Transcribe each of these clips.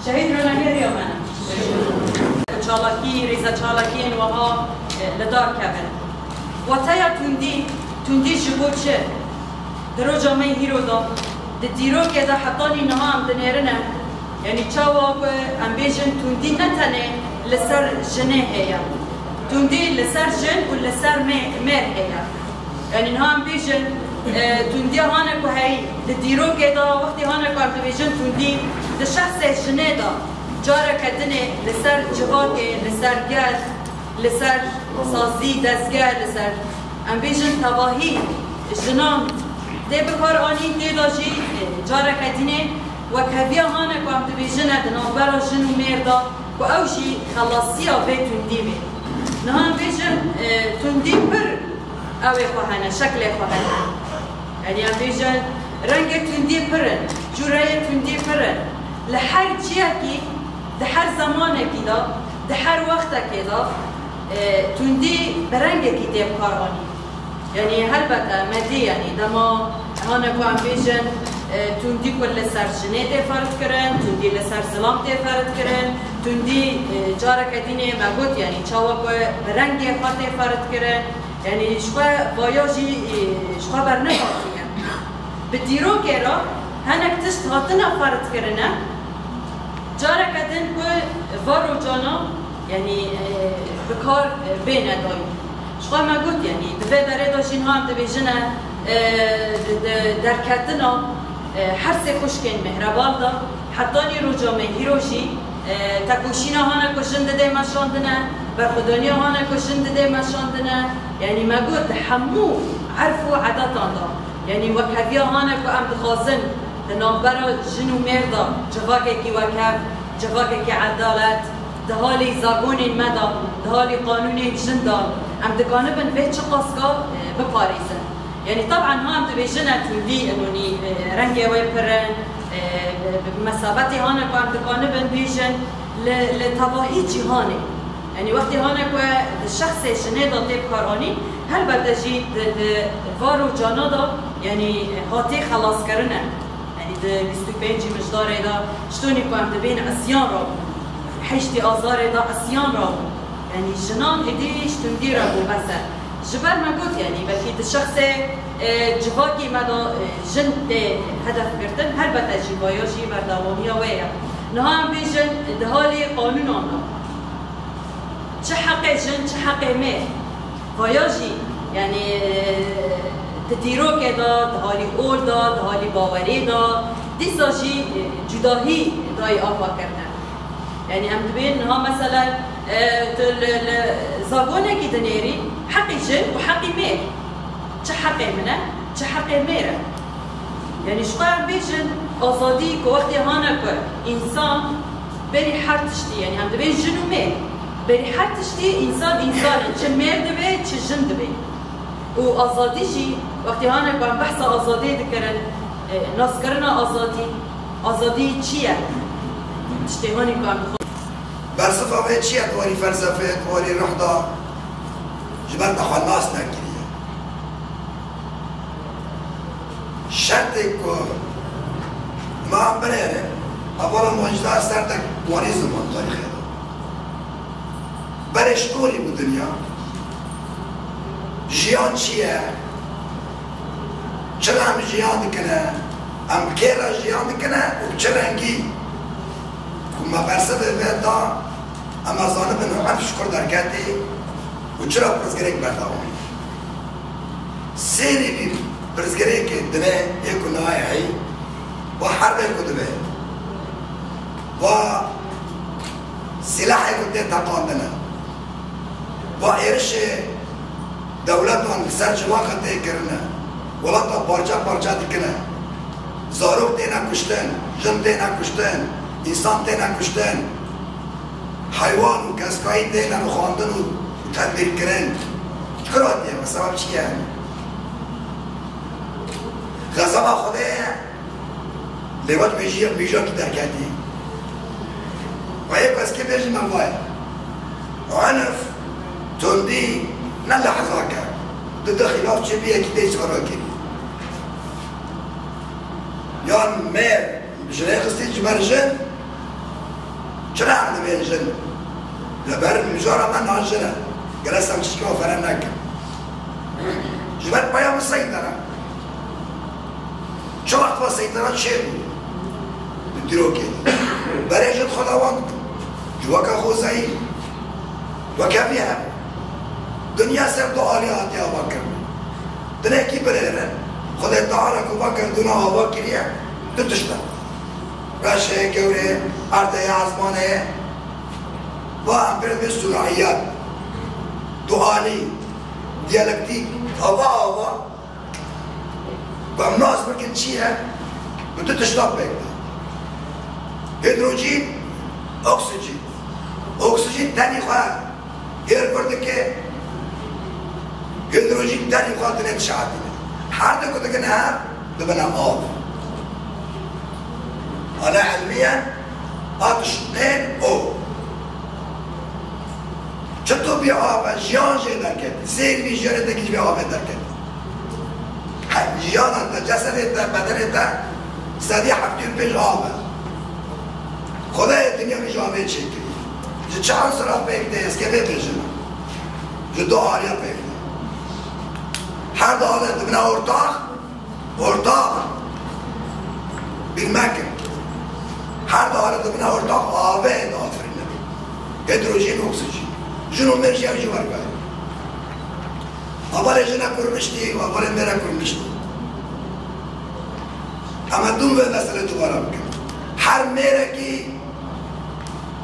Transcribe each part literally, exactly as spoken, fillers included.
Şehîd Ronelî heriya me ne. Çalakî, rêze çalakiyên wiha, e, li dar kevin. Wateya tundî, tundî ji bo çi? Di roja me hîro de, di dîrokê de hetanî niha em dinêrine. Yanî çawa ku em bêjin tundî ne tenê li ser jinê heye. Tundî li ser jin û li ser mê-, mêr heye. Yanî niha em bêjin, e, tundiya hane ku heyî, di dîrokê de, wextê hane ku em dibêjin tundî, di şexsê jinê de, careke dinê li ser civakê, li ser gel, li ser sazî, dezge, li ser, em bêjin tevahî jinan tê bikaranîn, tê de jî, e, careke dinê wekheviya hane ku em dibêjine di navbera jin û mêr de, ku ew jî xelasiya vê tundî bê. Niha em bêjin, e, tundî pir ew ê xwe hene, şeklê xwe hene. Yanî em bêjin rengê tundî pir in, cûreyê tundî pir in. Li her ciyekî, di her zemanekî de, di her wextekê de, e, tundî bi rengekî tê bikaranîn. Yanî helbete me dî, yanî dema hane ku em bêjin, e, tundî ku li ser jinê tê ferz kirin, tundî li ser zilam tê ferz kirin, tundî, e, careke dînê me got, yanî çawa ku bi rengê xwe tê ferz kirin, yanî ji xwe vaya jî, e, ji xwe bernehatiye. Bi dîrokê re hinek tişt hatine ferz kirine, careke din ku va rojana, yanî, e, bi kar, e, bêne dayîn. Ji xwe me got, yanî di vê derê de jî niha em dibêjine, e, di, di derketina, e, her sê xwişkên mehrebal de, hetanî roja me hîro jî, e, tekoşîna hane ku jin didê meşandine, berxwedaniya hane ku jin didê meşandine, yanî me got di hemû erf û edetan de, yanî wekheviya hane ku em dixwazin di navbera jin û mêr de civakekî wekhev, civakekî edalet, di halî zagonên me de, di halî qanûnên jin de, em dikanibin vê çiqaska, e, biparêzin. Yanî, teban, ha em dibêjine tundî, enûnî, e, rengê wê pir in, e, bi, bi mesabetê hane ku em dikanibin bêjin li, li tevahî cîhanê. Yanî, wextê hane ku di şexsê jinê de tê bikaranîn, helbete jî di, di va rojana de, yanî, hatê xelaskirine. Yanî di bîst û pêncî Mijdarê de ji tonî ku em dibên isyan rabû. Heştê Azarê de isyan rabû. Yanî jinan êdî ji tundî re bû bes e. Ji ber me got, yanî belkî di şexsê, e, civakî me de, e, jin tê hedef girtin, helbete jî vaya jî berdewamiya wê ye. Niha em bêjin di halê qanûnan de. Çi heqê jin, çi heqê mêr. Vaya jî, yanî, di dîrokê de, di halî ol de, di halî bawerê de, dîsa jî, e, cudahî dayî ava kirine. Yanî em dibên niha mesela, e, tu li, li zagonekî dinêrî, heqî jin û heqî mêr. Çi heqê min e, çi heqê mêr e. Yanî ji xwe em bêjin azadî ku wextê hane ku însan berî her tiştî, yanî em dibên jin û mêr, berî her tiştî însan însan e, çi mêr dibe, çi jin dibe. Û azadî jî wextê hane ku em behsa azadiyê dikirin, e, naskirina azadî, azadî çi ye? Tiştê hanî ku em dixwin. Bersiva vê çi ye? Di warî felsefê, di warî ruh de ji ber te xwe nas nekiriye. Şertê ku me em binêrin, hevala me jî da ser te warî ziman tarîxê de. Berê ji torî bû dinya. Jiyan çi ye? Çira em jiyan dikine? Em bi kê re jiyan dikine û bi çi rengî? Ku me bersivê vê da, em ê zanibin û erf ji kur derketê û çira pirsgirêk berdewam e. Sêrî vî pirsgirêkê dinê yê ku nayê heyî, va herbê ku dibe, va sîlahê ku tê teqandine, va êrişê dewletan li ser civaka tê kirine, welata parçe parçe dikine, zarok têne kuştin, jin têne kuştin, însan têne kuştin, heywan û keskayî têne rixandin û tedbîrkirin. Ji kur hatiye? Sebeb çi ye? Xezeba Xwedê ye. Lê wek mîjiyek mîjakî derketî. Wayê ku ez kê bêjim em vayê. Enif, tundî, ne lehzake. Di di xîlaf çi bî yekî dê çi xwe kiriye. Yan mêr, ji rê xistî ji ber jin, Çira em dibêjin? Li ber mijara me nan jin e. Gere ser çişka fere nekin. Ji ber peya min seytera. Çi wext va seytera çêbû? Di dîrokê de. Berê jin xwe dawan dikin. Ji weke xwezayî. Weke vî hebû. Dinya ser du alî hatiye avakirin. Dinekî birêve. Xwedê Teala ku va gerdûna ava kiriye, du tişt e. Reşê, gewrê, erdê ye, ezmanê ye. Va em pê dibê sunaiyat. Dualî, diyalektîk, ava ava. Ku em nas bikin çi ye? Bi du tiştan pêk de. Hîdrojîn, oksîjîn. Oksîjîn tenî xwe hêr vir dike, hîdrojîn tenî xwe dinê dişehatîne. Her du ku digine hev, dibine av. Ana ilmiyen, a tiştên o. Çito bî av e, jiyan jê derket. Sêr bî jiyanê te jî bî avê derket. He, jiyana te, cesedê te, bedenê te sedî heftê û pênc av e. Xwedayê dinya min ji avê çêkirî. Ji çi unsura pêk tê, ez kê vê bêjim? Ji du aliya pêk tê. Her du aliya dibine ortax, ortax. Bîr mekin. Her du aliya dibine ortax, avê diafirîne. Hîdrojîn, oksîjîn. Jin û mêr jî ew jî wergayê. Hevalê jine kurmiştî û hevalê mêre kurmiştî. Em ê dûm vê meselê dubare bikin. Her mêrekî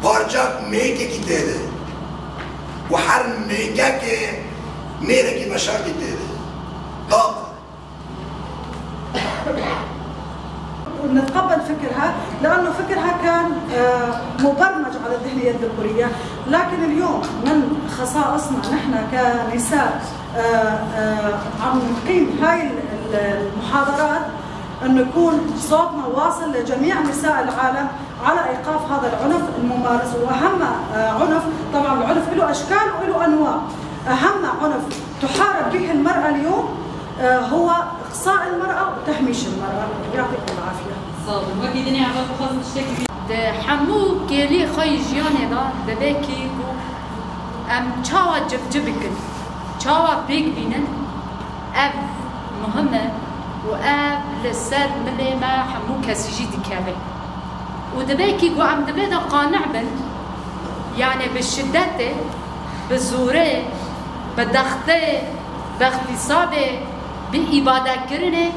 parçak mêkekî tê de û her mêkekê mêrekî veşartî tê de. Daq. نتقبل فكرها، لأنه فكرها كان، آه، مبرمج على الذهنية الذكورية. لكن اليوم من خصائصنا نحن كنساء، آه، آه، عم نقيم هاي ال-، ال-، المحاضرات، إنه يكون صوتنا واصل لجميع نساء العالم على إيقاف هذا العنف الممارس. وأهم، آه، عنف، طبعًا العنف له أشكال وله أنواع. أهم عنف تحارب به المرأة اليوم، آه، هو إقصاء المرأة وتهميش المرأة. يعطيكم العافية. Sağ olun. Wekî dinê heval dixwazim tiştekî bî. Di hemû kêlî xwe yî jiyanê de divê kî ku em çawa civciv bikin, çawa pêk bînin, ev muhim e û ev li ser milê me hemû kesî jî dikeve. Û divê kî ku em divê de qani'bin, yanê bi şidetê, bi zorê, bi dextê, bi îxtîsabê, bi îbadekirinê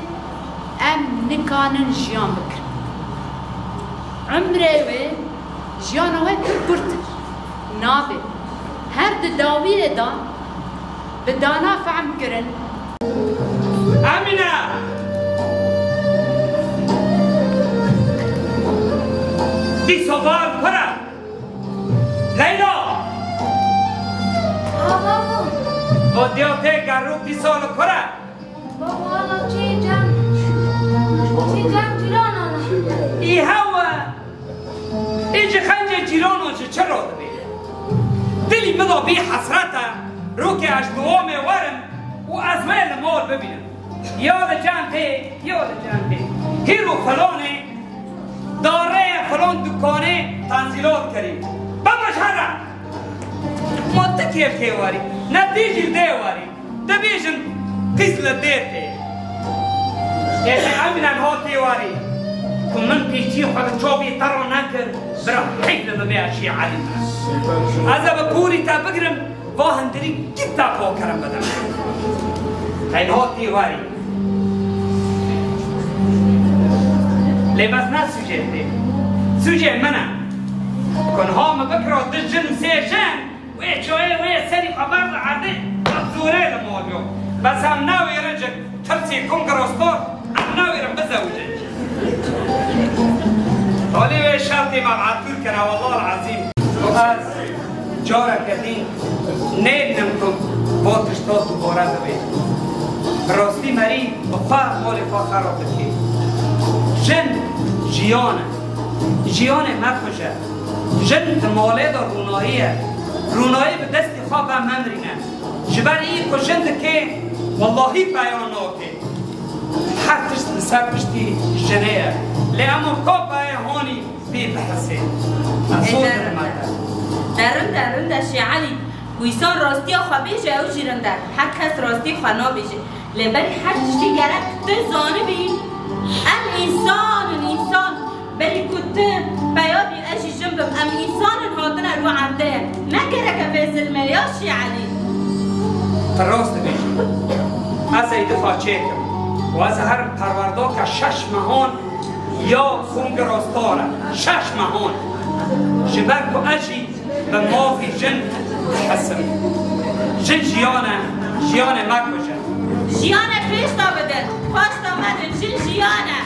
em nikanin jiyan bikin. Umrê wê, jiyana wê pir kurt e. Nabe. Her di dawiyê de bi dana fehm kirin. Emîne! Dîsa bar kure! Leyla! Ha, babo! O diya tê gerûk dîsa li kure! Babo, wala çi cem, çi cem cîranan e. Î hewe! Ê ji xencê cîranan ji çi re dibê? Dilî min de bî hesret e, rokê ez ji dewamê werim û ez wê li mal bibînim. Ya li cem tê, ya li cem tê. Hîro filanê, dareye filan dukanê tenzîlat kirî. Baba ji here! Ma tu kêl tê warî, ne tê jî dê warî. Dibêjin qîz li dê tê. Ê, em înan hatê warî. Ku min pîçî xwe li çavê te re nekir, bira heyf li bibê eşî Elî min. Ez ê bi porî te bigirim, va hundirî kî te pakirim bidim. Em hatê warî. Lê bes ne sûcê tê. Sûcê min e. Ku niha min bikira du jin sê jin, Wê çayê wê serî xwe berdi erdê, bi zorê li mal yo. Bes em nawêrin ji tirsê kongrostor, em nawêrin bizewicin. Holê wê şertê me me'tûr kir, wallah ezîm. Ez careke din nêdinim ku bo tişta dubare bibe. Bi rastî merî bi xwe malê xwe xerab dike. Jin jiyan e. Jiyanê mekuje. Jin di malê de rûnayî ye. Rûnayî bi destê xwe ve memirîne. Ji ber î ku jin dike, wellahî peya nake. Her tişt li ser piştî jinê ye. Lê ema ka peyê hanî pê bihisê. Ê, derin de. Derin, derin de Şêx Elî. Wîsan rastiya xwe bêje, ew jî rind e. Her kes rastiyê xwe nabêje. Lê berî her tiştî gerek tu zanibî. Em însan in, însan. Berî ku tu peya bî, ez jî jin bim. Em însan in, hatine rû erdê. Ne gereke vê zilmê ya Şêx Elî. Tu rast dibêjî. Ez ê difa çêkim. Û ez herim perwerdaka şeş mehan ya Xûngirastar e. Şeş mehan. Ji ber ku ez jî bi mafî jin dihesim. Jin jiyan e, jiyanê mekujin. Jiyanê pêş de bidin, paş de medin, jin jiyan e.